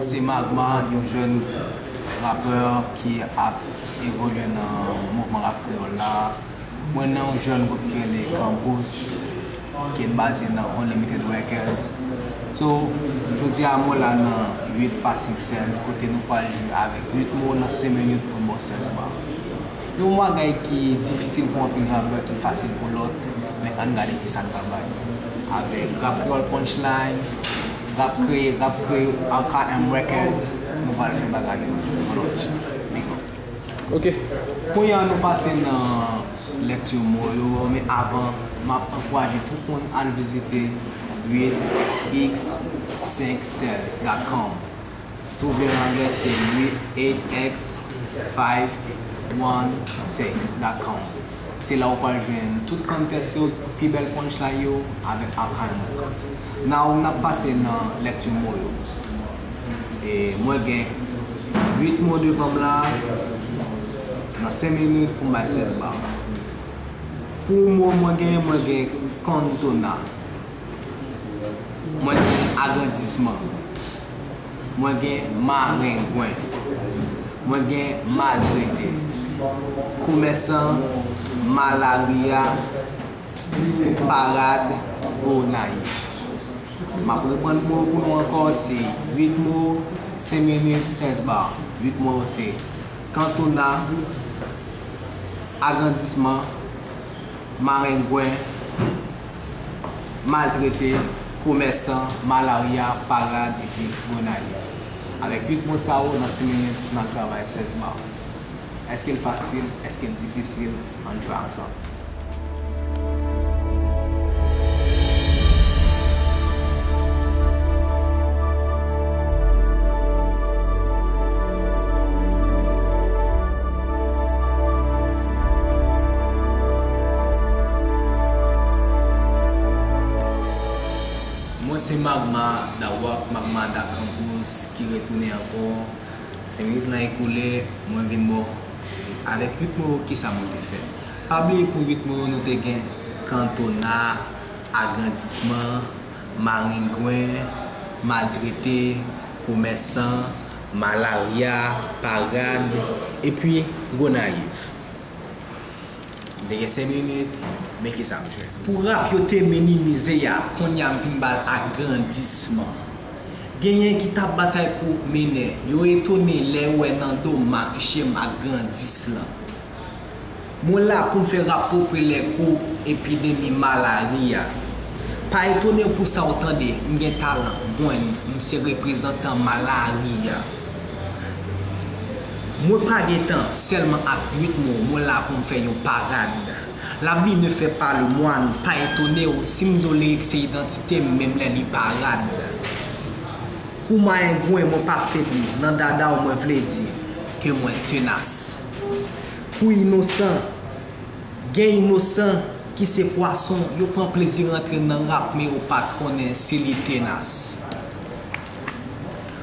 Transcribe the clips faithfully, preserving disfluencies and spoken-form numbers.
Se Magma, yon jèn rapè ki ap evolye nan mouvman rap kreyòl la. Mwen nan yon jèn gwoup ki rele Campus, ki baze nan Unlimited Records. So, jodi a mwen la nan uit pa senk sèz, kote nou pral jwe avèk uit mo nan senk minit pou n ba w sèz ba. Yon bagay ki difisil pou anpil rapè, ki fasil pou lòt, men ann gade kisa n ka bay. Avèk rap kreyòl punchline, rap kreye, rap kreye, R K M Records, nou pral fè bagay yo yon lòt jan. Big up. Ok. Kounye a nou pase nan lèkti mo yo, men avan, m ap ankouraje tout moun al vizite uit x senk sèz dot com. Si w vle an anglè, se uit x five one six dot com. Se la w pral jwenn tout kantès yo, pi bèl punchline yo, avèk R K M Records. Now, n ap pase nan lèkti mo yo. E mwen gen uit mo devan m la, nan senk minit pou m bay sèz ba. Pou mo mwen gen, mwen gen kantona. Mwen gen agrandisman. Mwen gen marengwen. Mwen gen maltrete. Komèsan, malaria, parad, Gonayv. M ap reprann mo yo pou nou ankò, se uit mo, senk minit, sèz ba. Uit mo yo se kantona, agrandisman, marengwen, maltrete, komèsan, malaria, parad epi Gonayv. Avèk uit mo sa yo, nan senk minit, n ap travay sèz ba. Èske l fasil? Èske l difisil? Ann try ansanm. Mwen se Magma da Rock, Magma da Campus ki retounen ankò. Senk minit lan ekoule, mwen vin ba w avèk uit mo yo kisa mwen te fè. Pa bliye pou uit mo yo nou te gen kantona, agrandisman, marengwen, maltrete, komèsan, malaria, parad, epi Gonayv. M te gen senk minit, men kisa m jwenn. Pou rap yo te minimize a, kounye a m vin ba l agrandisman. Genyen ki t ap batay pou mennen, yo etone lè yo wè nan do m m afiche m ak grandis lan. Mwen la pou m fè rap popilè kou epidemi malari a. Pa etone w pou sa w tande, m gen talan, bon, m se reprezantan malari a. Mwen pa gen tan, sèlman ak uit mo, mwen la pou m fè yon parad. L'habit ne fait pas le moine, pa etone w, si m di w lirik se idantite m, menm lè li parad. Kou marengwen, mwen pa febli, nan dada w mwen vle di ke mwen tenas. Kou inosan, gen inosan ki se pwason, yo pran plezi rantre nan rap, men yo pa t konnen si li tenas.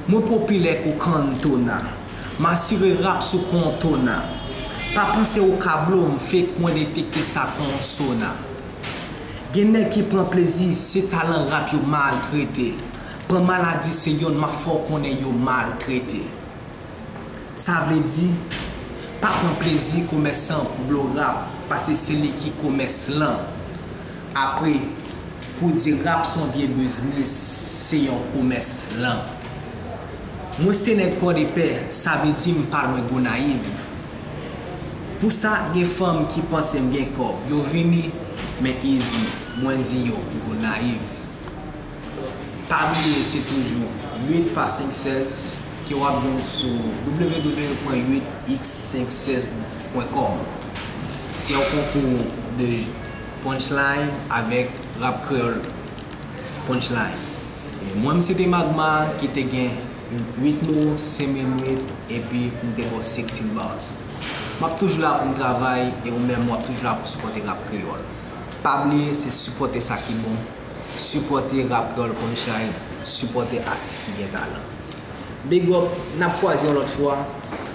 Mwen popilè kou kantona, m asire rap sou kontona. Pa panse ou ka blo m, fake mwen detekte sa konsona. Gen nèg ki pran plezi, se talan rap yo maltrete. Pran maladi se yonn, m ap fè w konnen yo maltrete. Sa vle di, pa pran plezi komèsan pou blo rap, paske se li ki komès lan. Apre, pou di rap se yon vye biznis, se yon komès lan. Mwen se nèg Pòdepè, sa vle di m pa lwen Gonayiv. Pou sa, gen fanm ki panse m gen kòb, yo vini, men easy, mwen di yo, Gonayiv. Pa bliye, se toujou uit pa senk sèz ke w ap jwenn sou w w w pwen uit x senk sèz pwen kòm. Se yon konkou de punchline avèk rap kreyòl punchline. E mwen, m se te Magma ki te gen uit mo, senk minit, epi pou m te ba w sexy bars. M ap toujou la pou m travay, e ou menm, w ap toujou la pou sipòte rap kreyòl. Pa bliye, se sipòte sa ki bon. Sipòte rap kreyòl punchline, sipòte atis ki gen talan. Big up, n ap kwaze yon lòt fwa.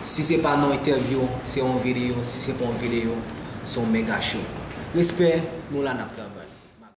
Si se pa nan entèvyou, se yon videyo. Si se pa yon videyo, se yon mega show. Respè, nou la n ap travay.